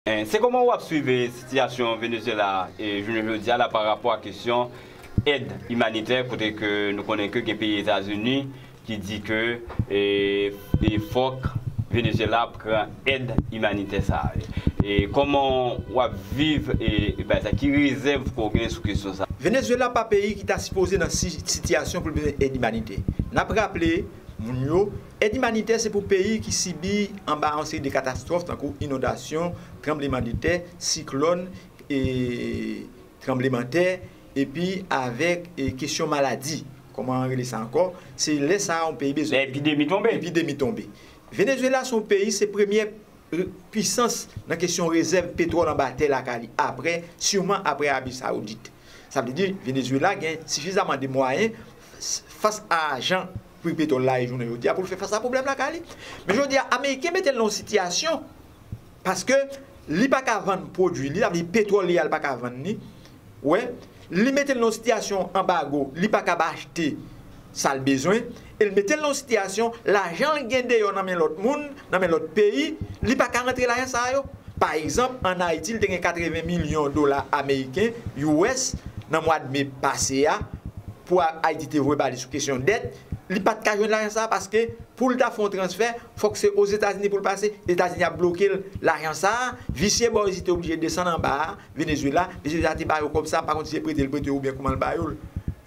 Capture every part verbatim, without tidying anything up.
Eh, se kòman w ap swiv, eh, sitiyasyon Venezuela, eh, jounen jodi a la pa rapò a kesyon èd imanitè, kote ke nou konnen ke gen peyi Etazini ki di ke, eh, eh, fòk Venezuela pran èd imanitè sa a. Eh, kòman w ap viv, eh, bagay sa? Ki rezèv ke w gen sou kesyon sa a? Venezuela pa peyi ki ta sipoze nan si-, sitiyasyon pou l bezwen èd imanitè. N ap raple moun yo, èd imanitè se pou peyi ki sibi anba yon seri de katastwòf tankou inondasyon, tranblemanntè, siklòn, e, tranblemanntè, epi avèk, e, kesyon maladi. Kòman rele sa ankò? Se lè sa a yon peyi bezwen. Lè epidemi tonbe. Epidemi tonbe. Venezuela se yon peyi, se premyè, e, pwisans nan kesyon rezèv petwòl anba tè lakay li, apre, siman apre Arabi Saoudit. Sa vle di, Venezuela gen sifizaman de mwayen, s-, fas a jan pri petwòl la ye jounen jodi a, pou l fè fas a pwoblèm lakay li. Men jodi a, Ameriken mete l nan yon sitiyasyon, paske li pa ka vann pwodui li, sa vle di petwòl li a, li pa ka vann li. Ou wè, li mete l nan yon sitiyasyon anbago, li pa kab achte sa l bezwen, e l mete l nan yon sitiyasyon, lajan l gen deyò nan men lòt moun, nan men lòt peyi, li pa ka rantre lajan sa yo. Pa egzanp, ann Ayiti, li te gen katreven milyon dola ameriken, U S, nan mwa de me pase a, pou A-, Ayiti te voye ba li sou kesyon dèt, li pa t ka jwenn lajan sa a, paske pou l ta fè yon transfè, fòk se Ozetazini pou l pase, Etazini ap bloke l lajan sa a, visye bò isit te oblije desann anba a, Venezuela, Venezuela te ba yo kòb sa, pa konn si se prete l prete yo oubyen kòman l ba yo l.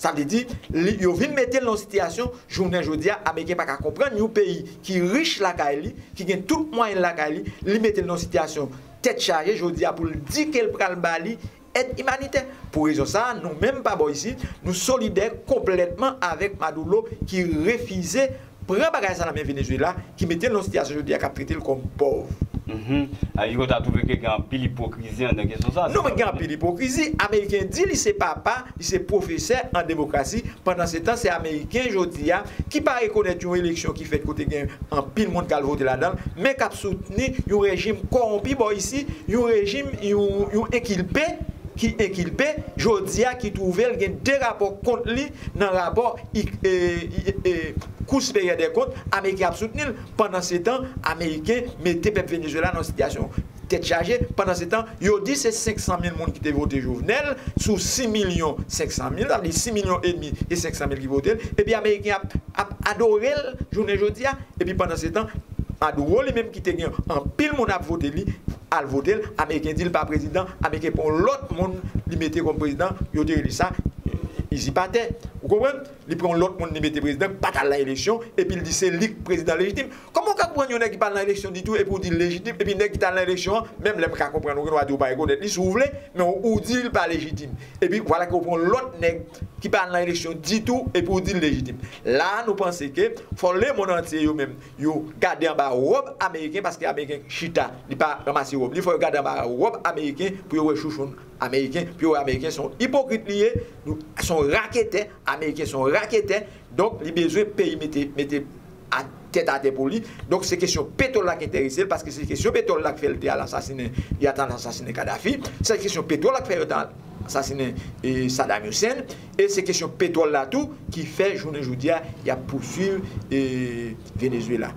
Sa vle di, li, yo vin mete l nan yon sitiyasyon, jounen jodi a, Ameriken pa ka konprann yon peyi ki rich lakay li, ki gen tout mwayen l lakay li, li mete l nan yon sitiyasyon tèt chaje, jodi a, pou l di ke l pral ba li èd imanitè. Pou rezon sa a, nou menm pa bò isi, nou solidè konplètman avèk Maduro ki refize pran bagay sa nan men Venezuela, ki mete l nan yon sitiyasyon jodi a k ap trete l kòm pòv. Mhm. Ayiko ta twouve ke gen anpil ipokrizi anndan kesyon sa a. Non, men gen anpil ipokrizi. Ameriken di li se papa, li se pwofesè an demokrasi. Pandan se tan, se Ameriken jodi a ki pa rekonèt yon eleksyon ki fèt kote gen anpil moun k al vote ladan l, men k ap soutni yon rejim kòwonpi bò isi, yon rejim, yon, yon enkilpe ki enkilpe, jodi a ki twouve l gen de rapò kont li nan rapò i-, e, i-, e, Kou Siperyè dè Kont, Ameriken ap soutni l. Pandan se tan, Ameriken mete pèp Venezuela nan yon sitiyasyon tèt chaje. Pandan se tan, yo di se senk san mil moun ki te vote Jovenel sou sis milyon senk san mil, sa vle di sis milyon edmi e senk san mil ki vote l. Epi Ameriken ap, ap adore l jounen jodi a. Epi pandan se tan, Maduro li menm ki te gen anpil moun ap vote li, al vote l, Ameriken di l pa prezidan, Ameriken pran yon lòt moun li mete kòm prezidan, yo te rele sa, e, izipatè. Ou konprann? Li pran yon lòt moun li mete prezidan, ki pa t al nan eleksyon, epi l di se li k prezidan lejitim. Kòman w ka pran yon nèg ki pa al nan eleksyon ditou, epi w di l lejitim, epi nèg ki t al nan eleksyon an, menm lè m ka konprann ou, gen dwa di w pa rekonèt li si w vle, men w, ou di l pa lejitim. Epi vwala ke w pran yon lòt nèg ki pa al nan eleksyon ditou, epi w di l lejitim. La a, nou panse ke fò lemonn antye yo menm, yo gade anba wòb Ameriken, paske Ameriken chita, li pa ranmase wòb li, fò yo gade anba wòb Ameriken pou yo wè chouchoun Ameriken, pou yo wè Ameriken se yon ipokrit li ye, se yon raketè, Ameriken se yon raketè, donk li bezwen peyi mete, mete a, tèt atè pou li. Donk se kesyon petwòl la k enterese l, paske se kesyon petwòl la k fè l te al asasinen, y a t al asasinen Kadhafi, se kesyon petwòl la k fè yo t al asasinen, e, Saddam Hussein, e se kesyon petwòl la tou ki fè jounen jodi a y ap pouswiv, e, Venezuela.